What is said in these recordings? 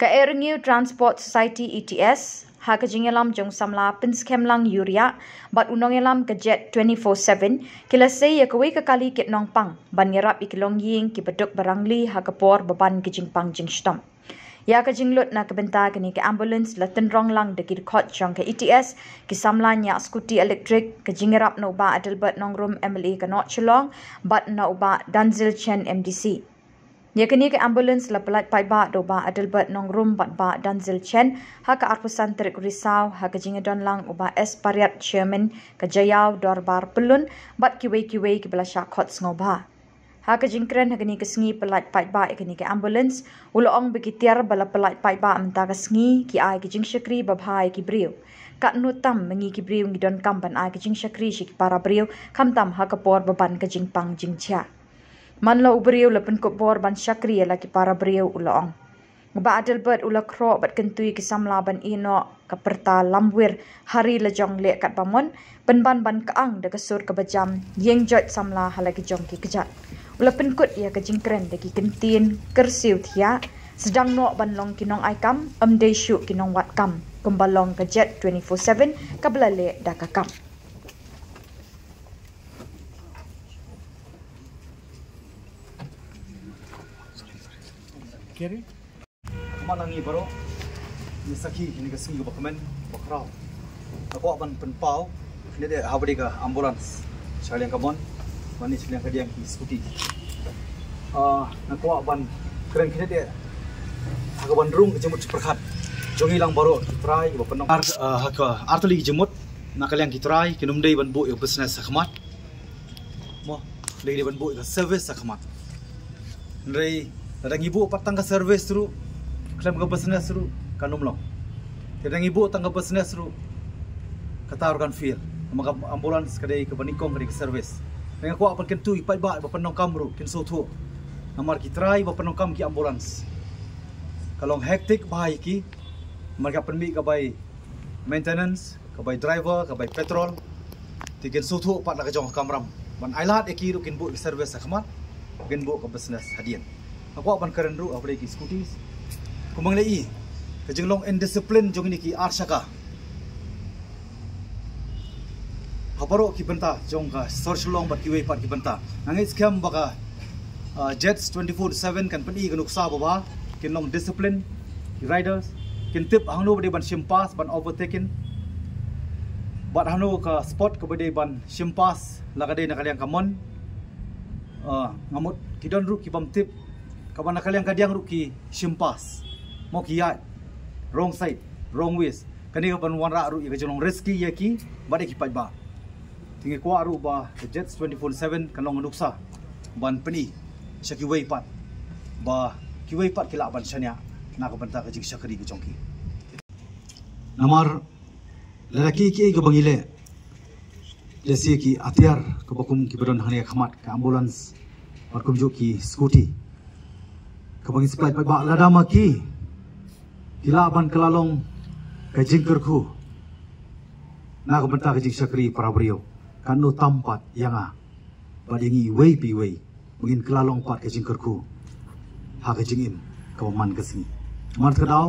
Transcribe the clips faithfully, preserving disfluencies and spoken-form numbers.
Ka Ïaid Renew Transport Society E T S, ha ka jingïalam jong samla pynskhem lang ïuria bad u nongïalam ka Jet twenty-four seven, ki la sei ïa kawei ka kali kit nongpang ban ïarap ïa ki longïing kiba duk ba rangli ha ka por ba ban ki jingpang jingshitom. Ïa ka jinglut na ka bynta kane ka ambulance la tynrong lang da ki dkhot jong ka E T S, ki samla ñiah scooty electric, ka jingïarap na u Bah Adelbert Nongrum, M L A ka North Shillong, bad na u Bah Danzil Chen, M D C. Ïa kane ka ambulance la pyllait paidbah da u Bah Adelbert Nongrum bad Bah Danzil Chen ha ka arphew san tarik Risaw, ha ka jingïadon lang u Bah S Pariat, Chairman ka Jaïaw Dorbar Pyllun, bad kiwei kiwei kiba la shah khot sngewbha. Ha ka jingkren ha kane ka sngi pyllait paidbah ïa kane ka ambulance, u la ong ba ki tiar ba la pyllait paidbah mynta ka sngi ki ai ki jingshakri babha ïa ki briew. Katno tam ma ngi ki briew ngi donkam ban ai ki jingshakri sha ki para briew, khamtam ha ka por ba ban ka jingpang jingshai. Man la u briew la pynkup bor ban shakri ïa la ki para briew, u la ong. U Bah Adelbert u la khroh bad kyntu ïa ki samla ban ïehnoh ka pyrta lamwir ha ri lajong leh katba mon, pynban ban kyang da ka sur kaba jam, ïeng joit samla ha la ki jong ki kjat. U la pynkut ïa ka jingkren da ki kyntien kyrsiew thiah, sdang noh ban long ki nongai kam, ym dei shuh ki nongwad kam, kumba long ka Jet twenty-four seven kaba la leh da ka kam. Khmat na ngi baroh, ngi sakhi ïa kane ka sngi kaba kmen, ba khraw. Nga kwah ban pynpaw, kane dei ha ba dei ka ambulance sha liang ka mon, bad ne sha liang ka diang ki scooty. Ah, nga kwah ban kren kane dei ha kaban rung ka jingmut pyrkhat jong ngi lang baroh ki trai kiba pynlong. Ar, ah, ha ka artylli ki jingmut na ka liang ki trai, kin ym dei ban buh ïa u business ha khmat. Mo, lei lei ban buh ka service ha khmat. Hynrei lada ngi buh pat tang ka service ruh khlem ka business ruh kan ym long. Te lada ngi buh tang ka business ruh, kata ruh kan fail. Namar ka ambulance ka dei kaba nyngkong, ka dei ka service. Nga kwah ban kyntu ïa paidbah ba pyndonkam ruh kin sngewthuh. Namar ki trai ba pyndonkam ki ambulance, ka long hectic bha ïa ki. Namar ka pynmih ka bai maintenance, ka bai driver, ka bai petrol. Te kin sngewthuh pat la ka jong ka kamram ban ailad ïa ki ruh kin buh ka service ha khmat, kin buh ka business hadien. Nga kwah ban kren ruh ha ba dei ki scooties. Kumba ngi la ïohi, ka jinglong indiscipline jong kine ki ar shaka ha baroh ki bynta jong ka sor Shillong bad kiwei pat ki bynta. Nga ngeit skhem ba ka, ah, Jets twenty-four seven kan pyni ka nuksa ba bha, kin long discipline ki riders, kin tip hangno ba dei ban shim pass, ban overtaken, bad hangno ka spot kaba dei ban shim pass, la ka dei na ka liang ka mon. Ah, nga mut ki don ruh ki bym tip, kaba na ka liang ka diang ruh ki shim pass. Mo, ki ïaid wrong side, wrong ways. Kane ka ban wanrah ruh ïa ka jinglong risky ïa ki bad ïa ki paidbah. Te ngi kwah ruh ba ka Jets twenty-four seven kan long nuksa ban pyni sha kiwei pat, ba kiwei pat ki lah ban shaniah na ka bynta ka jingshakri ka jong ki. Namar lada ki, ki, kaba ngi leh, lehse ki atiar kaba kum kiba don hangne ha khmat, ka ambulance bad kumjuh ki scooty, kaba ngi supply paidbah, lada ma ki ki lah ban kylla long ka jingkyrkhu na ka bynta ka jingshakri para briew, katno tam pat ïa nga bad ïa ngi iwei pa iwei, ba ngin kylla long pat ka jingkyrkhu ha ka jingim kaba man ka sngi. Namar kata ka daw,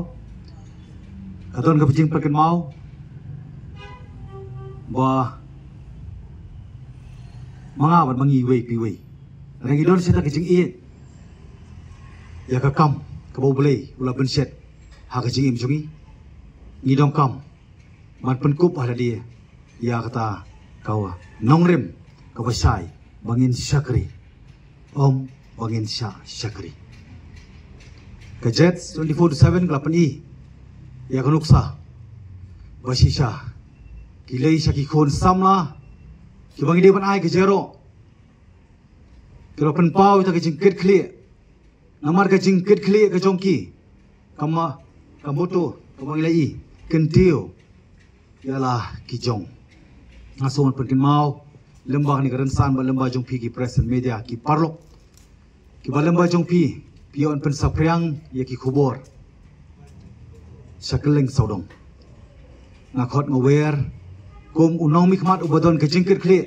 ka don kaba jingpynkynmaw ba ma nga bad ma ngi iwei pa iwei, lada ngi don shisha ka jingïeit ïa ka kam kaba U Blei u la pynshet ha ka jingim jong ngi, ngi donkam ban pynkup ha lade ïa kata ka nongrim kaba shai, ba ngin shakri, ym ba ngin shah shakri. Ka Jets twenty-four seven ka la pyni ïa ka nuksa ba shisha ki lei sha ki khun samla kiba ngi dei ban ai ka jingïaroh, ki la pynpaw ïa ka jingkitkhlieh. Namar ka jingkitkhlieh ka jong ki, kama, ka motto kaba ngi la ïohi, kyntiew ïa la ki jong. Nga sngew ban pynkynmaw lyngba kane ka rynsan bad lyngba jong phi ki press and media, ki paralok kiba lyngba jong phi, phi ïoh ban pynsaphriang ïa ki khubor sha kylleng sawdong. Nga khot nga wer kum u nongmihkhmat uba don ka jingkitkhlieh,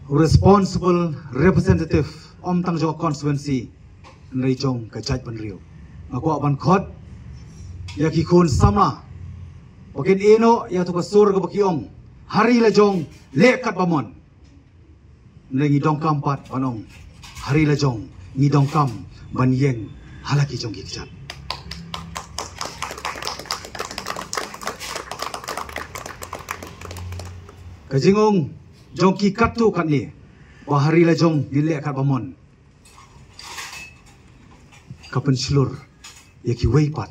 u responsible representative, ym tang jong ka constituency, hynrei jong ka jaitbynriew. Nga kwah ban khot ïa ki khun samla ba kin ïehnoh ïa tu ka sur kaba ki ong, ha ri la jong leh kat ba mon. Ngi donkam pat ban ong, ha ri la jong ngi donkam ban ïeng ha la ki jong ki kjat. Ka jingong jong ki katto katne ba ha ri la jong ngin leh kat ba mon, ka pynshlur ïa kiwei pat.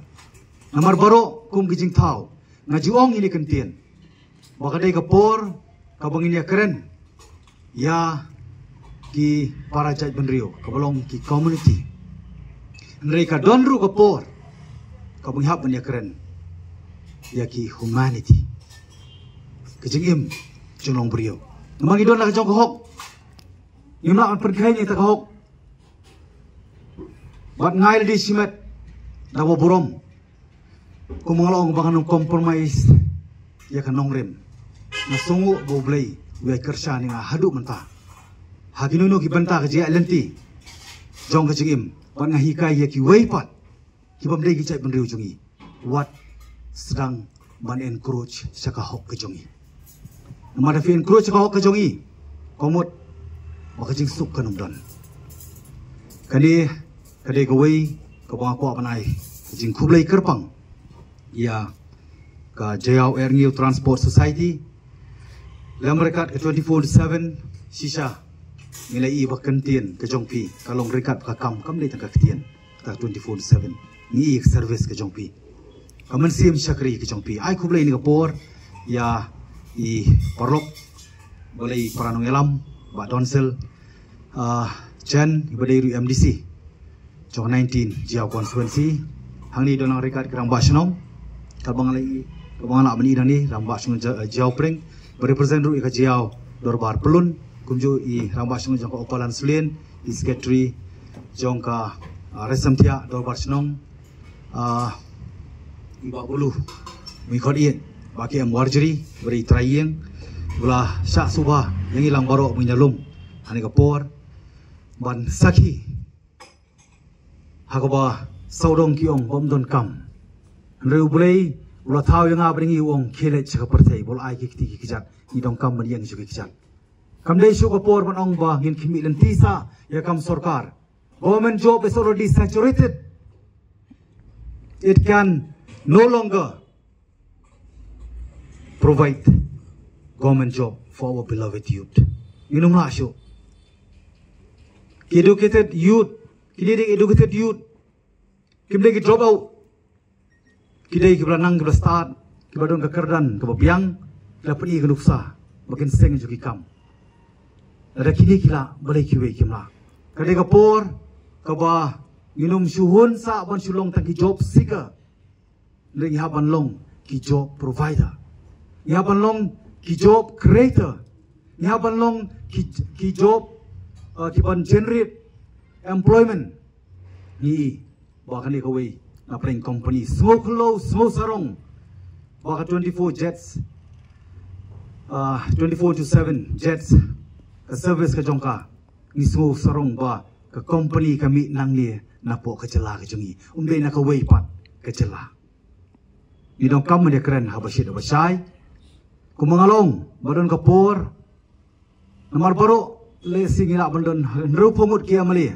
Namar baroh kum ki jingthaw, nga ju ong ïa kane ka ktien ba ka dei ka por kaba ngin ïakren ïa ki para jaitbynriew kaba long ki community. Hynrei ka don ruh ka por kaba ngi hap ban ïakren ïa ki humanity, ka jingim jong long briew. Namar ngi don la ka jong ka hok, ngim lah ban pynkheiñ ïa ka hok. Bad nga ai lade shimet da kaba burom. Kumba nga la ong ba ngan ym compromise ïa ka nongrim. Nga sngewnguh ba U Blei u ïai kyrshan ïa nga haduh mynta ha kino kino ki bynta ka jingïaid lynti jong ka jingim. Bad nga hikai ïa kiwei pat ki bym dei ki jaitbynriew jong ngi, wat sdang ban encroach sha ka hok ka jong ngi. Namar da phi encroach sha ka hok ka jong ngi, ka mut ba ka jingsuk kan ym don. Kane ka dei kawei kaba nga kwah ban ai ka jingkhublei kyrpang ïa ka Jaïaw Erñiew Transport Society. Lem ryngkat ka twenty-four seven, shisha ngi la ïohi ba ka ktien ka jong phi ka long ryngkat ka kam, kam dei tang ka ktien. Ka twenty-four seven ngi ïohi ka service ka jong phi, ka mynsiem shakri ka jong phi. Ai khublei ïa kane ka por ïa i paralok, balei para nongïalam, Bah Donsel, ah, Chen, iba dei ruh i M D C jong nineteen Jaïaw constituency. Hangne don nang ryngkat ki rangbah shnong, kaba nga la ïohi, kaba nga la mynta ïohi nangne, rangbah shnong Jaïaw Pring, ba represent ruh ïa ka Jaïaw Dorbar Pyllun, kumjuh i rangbah shnong jong ka Upper Lansdowne, i secretary jong ka, ah, Ri Samthiah Dorbar Shnong, ah, i Bah Bulu Mihkhot, i Bah K M Warjri, ba dei i trai ïing, ba la shah sngewbha ïa ngi lang baroh ba ngin ïalum ha kane ka por ban sakhi ha kaba sawdong ki ong bym donkam. Hynrei U Blei u la thaw ïa nga bad ïa ngi, u ong khie leit sha ka pyrthei, bad u la ai ki kti ki kjat, ngi donkam ban ïeng sha ki kjat. Kam dei shuh ka por ban ong ba ngin khmih lynti sah ïa ka kam sorkar. Government job is already saturated. It can no longer provide government job for our beloved youth. Ngin ym lah shuh. Ki educated youth, ki dei dei educated youth, kim dei ki drop out. Ki dei kiba la nang, kiba la stad, kiba don ka kyrdan kaba biang, ki la pyni ka nuksa ba kin seng jong ki kam. Lada kine ki lah, balei kiwei kim lah? Ka dei ka por kaba ngin ym shu hun sah ban shu long tang ki job seeker. Ngi hap ban long ki job provider. Ngi hap ban long ki job creator. Ngi hap ban long ki, ki job, uh, ki ban generate employment. Ngi ba kane kawei na pdeng company. Sngew khlaw, sngew sarong ba ka twenty-four jets, ah, twenty-four to seven jets, ka service ka jong ka. Ngi sngew sarong ba ka company ka mih nangne napoh ka jylla ka jong ngi, ym dei na kawei pat ka jylla. Ngi donkam ban ïakren haba shit haba shai. Kumba nga la ong, ba don ka por, namar baroh lehse ngi lah ban don hynriewphew ngut ki M L A.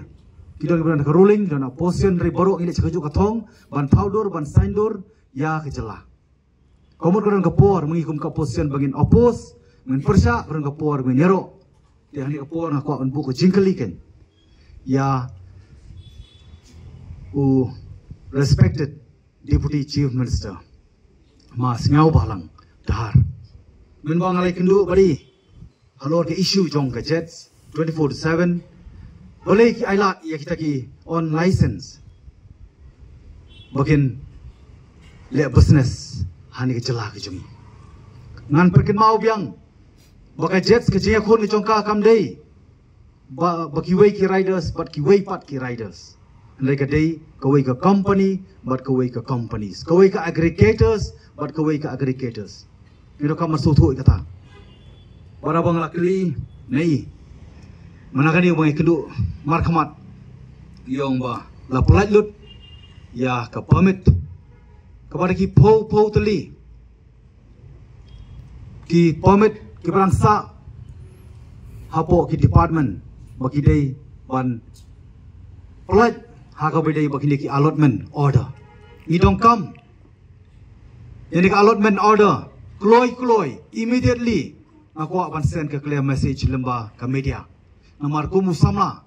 Ki don kiba don ka ruling, ki don opposition, hynrei baroh ngi leit sha kajuh ka thong ban thaw dur, ban saiñdur ïa ka jylla. Ka mut ka don ka por ma ngi kum ka opposition ba ngin oppose, ngin pyrshah, ka don ka por ba ngin ïaroh. Te ha kane ka por nga kwah ban buh ka jingkylli keiñ ïa u respected Deputy Chief Minister, Ma Sniawbhalang Dhar. Mynba nga la ïakynduh bad i halor ka issue jong ka jets twenty-four seven, balei ki ailad ïa kita ki unlicensed ba kin leh business ha kane ka jylla ka jong ngi? Ngan pynkynmaw biang ba ka jets ka jingïakhun ka jong ka kam dei ba, ba kiwei ki riders bad kiwei pat ki riders. Hynrei ka dei kawei ka company bad kawei ka companies, kawei ka aggregators bad kawei ka aggregators. Ngi donkam ban sngewthuh ïa kata. Bad haba nga la kylli na i, mynta kane ba nga ïakynduh markhmat, i ong ba la pyllait lut ïa ka permit kaba da ki phew phew tylli ki permit kiba dang sah hapoh ki department ba ki dei ban pynlait ha kaba dei ba kine ki allotment order. Ngi donkam ïa kine ki allotment order kloi kloi, immediately. Nga kwah ban send ka clear message lyngba ka media. Namar kum u samla,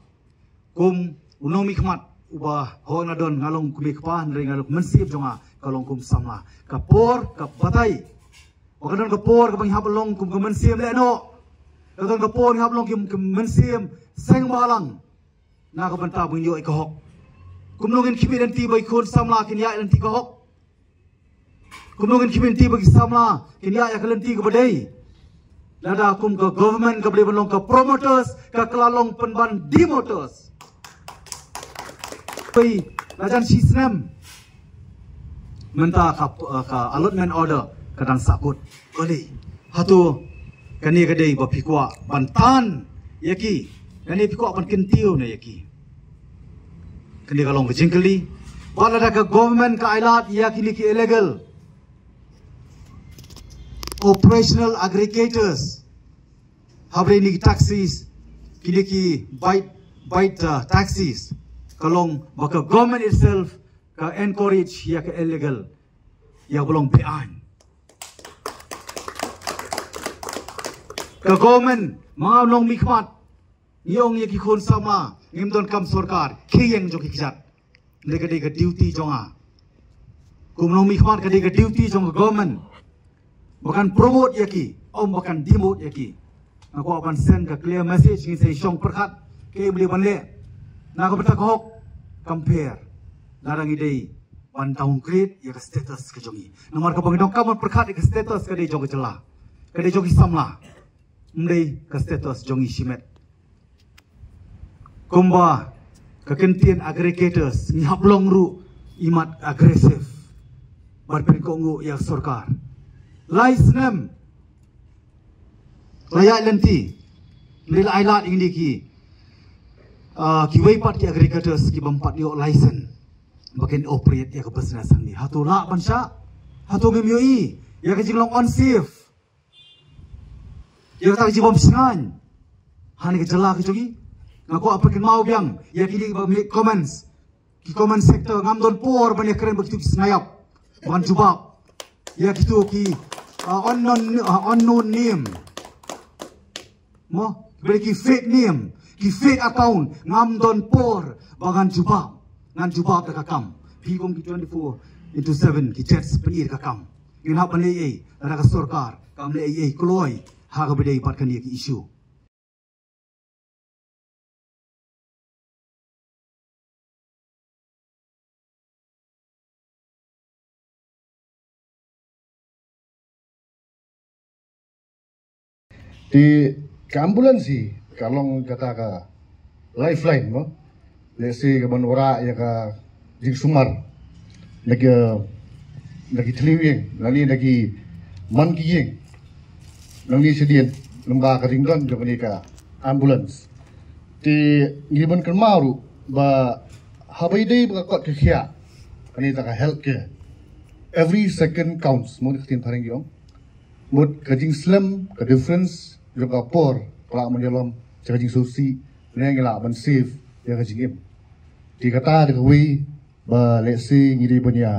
kum u nongmihkhmat uba hooid nga don, nga long kum i kpa, hynrei nga long mynsiem jong nga ka long kum samla. Ka por ka batai, ka don ka por kaba ngi hap long kum ka mynsiem lehnoh. Ka don ka por ngi hap long kum ka mynsiem seng balang na ka bynta ba ngin ïoh ïa ka hok. Kumno ngin khmih lynti ba ki khun samla kin ïaid lynti ka hok? Kumno ngin khmih lynti ba ki samla kin ïaid ïa ka lynti kaba dei? Lada kum ka government kaba dei ban long ka promoters, ka kylla long pynban demoters. Pei, la jan shi snem mynta ka, ka allotment order ka dang sahkut. Balei? Hato kane ka dei ba phi kwah ban tan ïa ki? Kane phi kwah ban kyntiew ne ïa ki? Kane ka long ka jingkylli. Bad lada ka government ka ailad ïa kine ki illegal operational aggregators ha bynta kine ki taxis, kine ki bite, bite, uh, taxis, ka long ba ka government itself ka encourage ïa ka illegal, ïa ba long beaiñ. Ka government, ma nga u nongmihkhmat, ngi ong ïa ki khun samla, ngim donkam sorkar, ki ïeng jong ki kjat. Hynrei ka dei ka duty jong nga kum u nongmihkhmat, ka dei ka duty jong ka government ba kan promote ïa ki, ym ba kan demote ïa ki. Nga kwah ban send ka clear message, ngin sa ïashong pyrkhat kaei ba dei ban leh na ka bynta ka hok, kam pher lada ngi dei ban downgrade ïa ka status ka jong ngi. Namar kaba ngi donkam ban pyrkhat ïa ka status ka dei jong ka jylla, ka dei jong ki samla, ym dei ka status jong ngi shimet. Kumba ka kyntien aggregators, ngi hap long ruh imat aggressive bad pynkohnguh ïa ka sorkar. Lai snem la ïaid lynti, la ailad ïa kine ki, ah, kiwei pat ki aggregators ki bym pat ïoh license ba kin operate ïa ka business hangne. Hato lah ban shah? Hato ngim ïohi ïa ka jinglong unsafe, ïa kata ka jingbym shngaiñ ha kane ka jylla ka jong ngi? Nga kwah pynkynmaw biang ïa kine kiba make comments, ki comment sector, ngam don por ban ïakren bad kito ki sngap ban jubab ïa kito ki, uh, unknown, uh, unknown name. Mo, bad ki fake name, ki fake account, ngam don por ba ngan jubab, ngan jubab da ka kam. Phi kum ki twenty-four into seven ki jets pynïar ka kam. Ngin hap ban leh ei ei, lada ka sorkar kam leh ei ei kloi ha kaba dei bad kane ka issue. Te ka ambulance hi ka long kata ka lifeline mo. Lehse ka ban wanrah ïa ka jingsumar na ki, na ki thliew ïing, lane na ki man ki ïing, nangne shadien, lyngba ka jingdon jong kane ka ambulance. Te ngi ban kynmaw ruh ba haba ïadei bad ka kot ka khiah, kane kata ka healthcare, every second counts, mo, ka ktien phareng ki ong. Mut ka jingslem, ka difference jong ka por, ka lah ban ïalam sha ka jingsngewsih, ne ngi lah ban save ïa ka jingim. Te kata dei kawei ba lehse ngi dei ban ïa,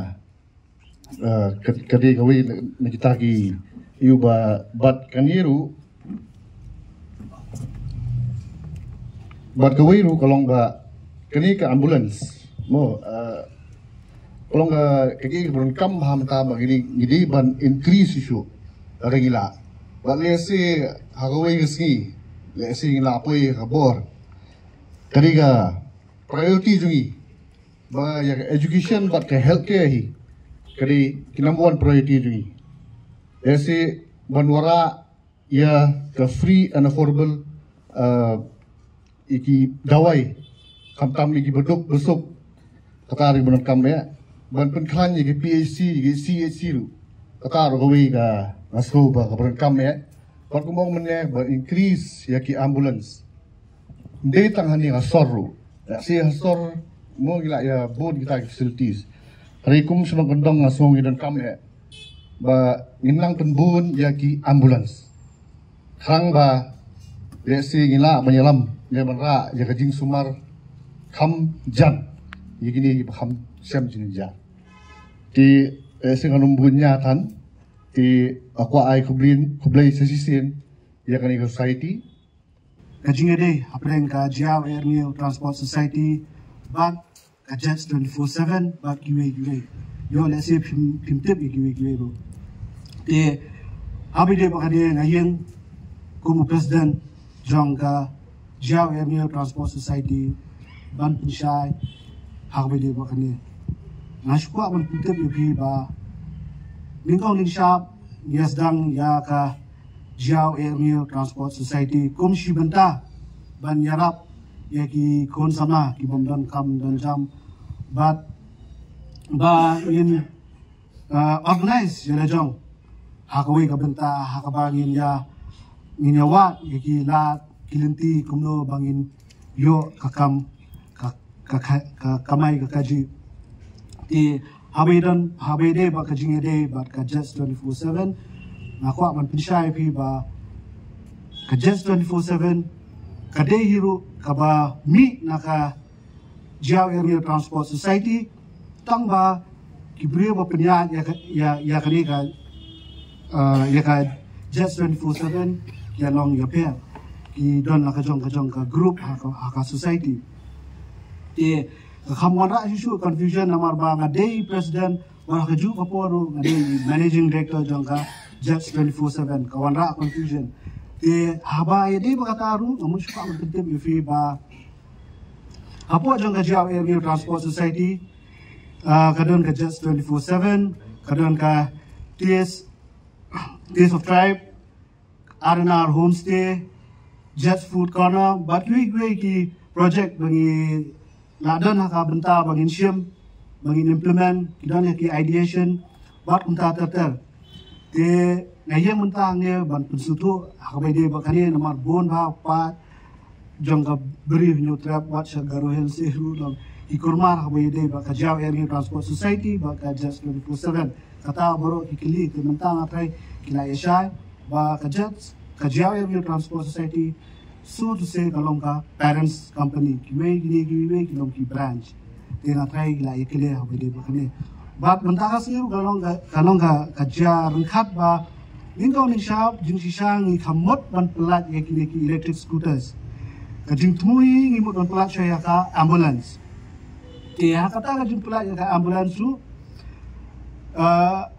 eh, ka, ka dei kawei na, na kita ki ïa ba, bad kane ruh, bad kawei ruh ka long ba kane ka ambulance, mo, eh, ka long ka, ka, ka, ka ba donkam ha mynta ba ngi dei, ngi dei ban increase shuh lada ngi lah. Bad lehse ha kawei ka sngi, lehse ngi lah poi ka bor. Ka dei ka priority jong ngi ba ïa ka education bad ka healthcare hi ka dei ki number one priority jong ngi. Lehse ban wanrah ïa ka free and affordable, uh, ïa ki dawai, khamtam ïa ki baduk basuk, kata ruh ba donkam ïa, ban pynkhlaiñ ïa ki P H C, ïa ki C H C ruh, kata ruh kawei ka nga sngew ba ka ba donkam ïa. Bad kumba ong mynne, ban increase ïa ki ambulance. Ym dei tang hangne ha sor ruh, ïa, lehse ha sor mo ngi lah ïa bun kita ki facilities. Hynrei kum shnong kyndong nga sngew ngi donkam eh ba ngin nang pynbun ïa ki ambulance. Khnang ba lehse ngi lah ban ïalam ne ban rah ïa ka jingsumar kham jan ïa kine kiba kham shem jynjar. Te lehse ngan ym bun ïa than, te nga kwah ai khublei, khublei sa shisien ïa kane ka society. Ka jingïadei hapdeng ka Jaïaw Air Ngew Transport Society bad ka Jets twenty-four seven bad kiwei kiwei. Ïoh lehse phim, phim tip ïa kiwei kiwei ruh. Te haba ïadei bad kane nga ïeng kum u president jong ka Jaïaw Air Ngew Transport Society ban pynshai ha kaba ïadei bad kane. Nga shu kwah ban pyntip ïa phi ba nyngkong nyngshap ngi ïa sdang ïa ka Jaïaw Air Ngew Transport Society kum shi bynta ban ïarap ïa ki khun samla ki bym don kam don jam bad ba ngin, uh, organize ïa la jong ha kawei ka bynta ha kaba ngin ïa, ngin ïa wad ïa ki lad ki lynti kumno ba ngin ïoh ka kam ka, ka, ka, ka kamai ka kajih. Te haba ïadon, haba ïadei bad ka jingïadei bad ka Jets twenty-four seven, nga kwah ban pynshai ïa phi ba ka Jets twenty-four seven ka dei hi ruh kaba mih na ka Jaïaw Air Ngew Transport Society, tang ba ki briew ba pynïaid ïa ka, ïa, ïa kane ka, uh, ïa ka Jets twenty-four seven ki ïa long ïa pher, ki don la ka jong ka jong ka group ha ka, ha ka society. Te ka kham wanrah shuh shuh confusion namar ba nga dei president, bad ha kajuh ka por ruh nga dei managing director jong ka Jets twenty-four seven, ka wanrah confusion. Te haba ïadei bad kata ruh nga mut shu kwah ban pyntip ïa phi ba hapoh jong ka Jaïaw Air Ngew Transport Society, ah, ka don ka Jets twenty-four seven, ka don ka Taste, Taste of Tribe, R and R Homestay, Jets Food Corner, bad kiwei kiwei ki project ba ngi la don ha ka bynta ba ngin shim, ba ngin implement, ki don ïa ki ideation bad kumta ter ter. Te nga ïeng mynta hangne ban pynsngewthuh ha kaba ïadei bad kane namar bun ba pat jong ka Bri Hynñiewtrep wat sha Garo Hills ruh long ki kulmar ha kaba ïadei bad ka Jaïaw Air Ngew Transport Society bad ka Jets twenty-four seven. Kata baroh ki kylli, te mynta nga tharai ki la ïa shai ba ka Jets, ka Jaïaw Air Ngew Transport Society, so to say ka long ka parents company, kiwei kine kiwei ki long ki branch. Te nga tharai ki la ïa kylli ha kaba ïadei bad kane. Bad mynta ka sngi ruh ka long ka, ka long ka, ka jia ryngkat ba nyngkong nyngshap jingshisha ngi kham mut ban pyllait ïa kine ki electric scooters. Ka jingthmu hi ngi mut ban pyllait shuwa ïa ka ambulance. Te ha kata ka jingpyllait ïa ka ambulance ruh, ah,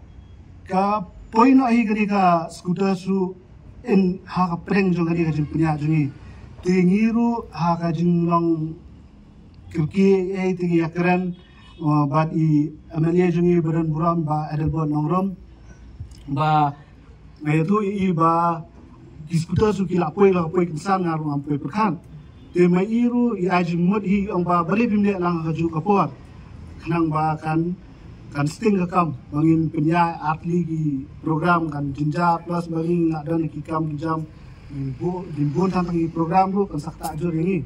ka poi noh hi kane ka scooter ruh in ha ka pdeng jong kane ka jingpynïaid jong ngi. Te ngi ruh ha ka jinglong kyrkieh ei te ngi ïakren, uh, bad i M L A jong ngi ba don burom, Bah Adelbert Nongrum, ba nga ïathuh ïa i ba ki scooter ruh ki la poi, la poi kynsan, nga ruh ngam poi pyrkhat. Te ma i ruh i ai jingmut hi, ong ba balei phim leh lang ha kajuh ka por, khnang ba kan, kan sting ka kam ba ngin pynïaid ar tylli ki program, kan jynjar, plus ba ngin nang don ki kam ki jam, ngin bu-, ngin bun tang tang ki program ruh kan sa ktah jur ïa ngi.